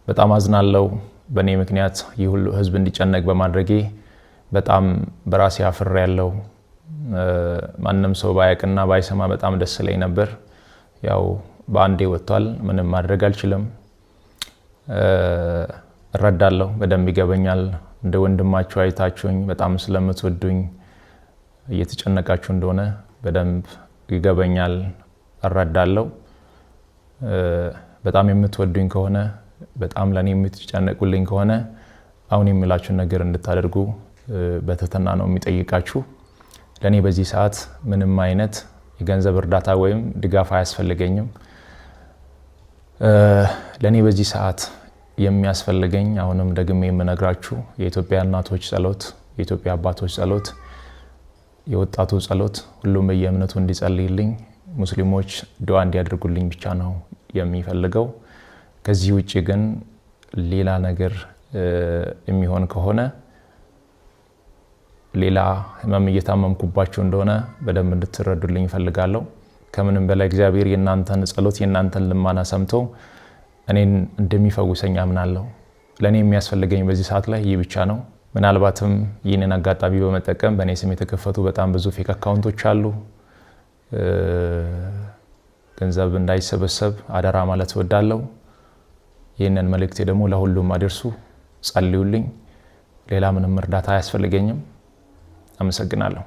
በጣም አዝናለው። በእኔ ምክንያት ይህ ሁሉ ህዝብ እንዲጨነቅ በማድረጌ በጣም በራሴ አፍሬያለሁ። ማንም ሰው ባያቅና ባይሰማ በጣም ደስ ይለኝ ነበር። ያው በአንዴ ወጥቷል። ምንም ማድረግ አልችልም። እረዳለሁ፣ በደንብ ይገበኛል። እንደ ወንድማችሁ አይታችሁኝ በጣም ስለምትወዱኝ እየተጨነቃችሁ እንደሆነ በደንብ ይገበኛል፣ እረዳለሁ። በጣም የምትወዱኝ ከሆነ፣ በጣም ለእኔ የምትጨነቁልኝ ከሆነ አሁን የምላችሁን ነገር እንድታደርጉ በትህትና ነው የምጠይቃችሁ። ለእኔ በዚህ ሰዓት ምንም አይነት የገንዘብ እርዳታ ወይም ድጋፍ አያስፈልገኝም። ለእኔ በዚህ ሰዓት የሚያስፈልገኝ፣ አሁንም ደግሜ የምነግራችሁ፣ የኢትዮጵያ እናቶች ጸሎት፣ የኢትዮጵያ አባቶች ጸሎት፣ የወጣቱ ጸሎት፣ ሁሉም በየእምነቱ እንዲጸልይልኝ፣ ሙስሊሞች ዱዓ እንዲያደርጉልኝ ብቻ ነው የምፈልገው። ከዚህ ውጭ ግን ሌላ ነገር የሚሆን ከሆነ ሌላ ህመም እየታመምኩባችሁ እንደሆነ በደንብ እንድትረዱልኝ እፈልጋለሁ። ከምንም በላይ እግዚአብሔር የእናንተን ጸሎት፣ የእናንተን ልመና ሰምቶ እኔን እንደሚፈውሰኝ አምናለሁ። ለእኔ የሚያስፈልገኝ በዚህ ሰዓት ላይ ይህ ብቻ ነው። ምናልባትም ይህንን አጋጣሚ በመጠቀም በእኔ ስም የተከፈቱ በጣም ብዙ fake account ኦች አሉ። ገንዘብ እንዳይሰበሰብ አደራ ማለት እወዳለሁ። ይህንን መልእክቴ ደግሞ ለሁሉም አድርሱ፣ ጸልዩልኝ። ሌላ ምንም እርዳታ አያስፈልገኝም። አመሰግናለሁ።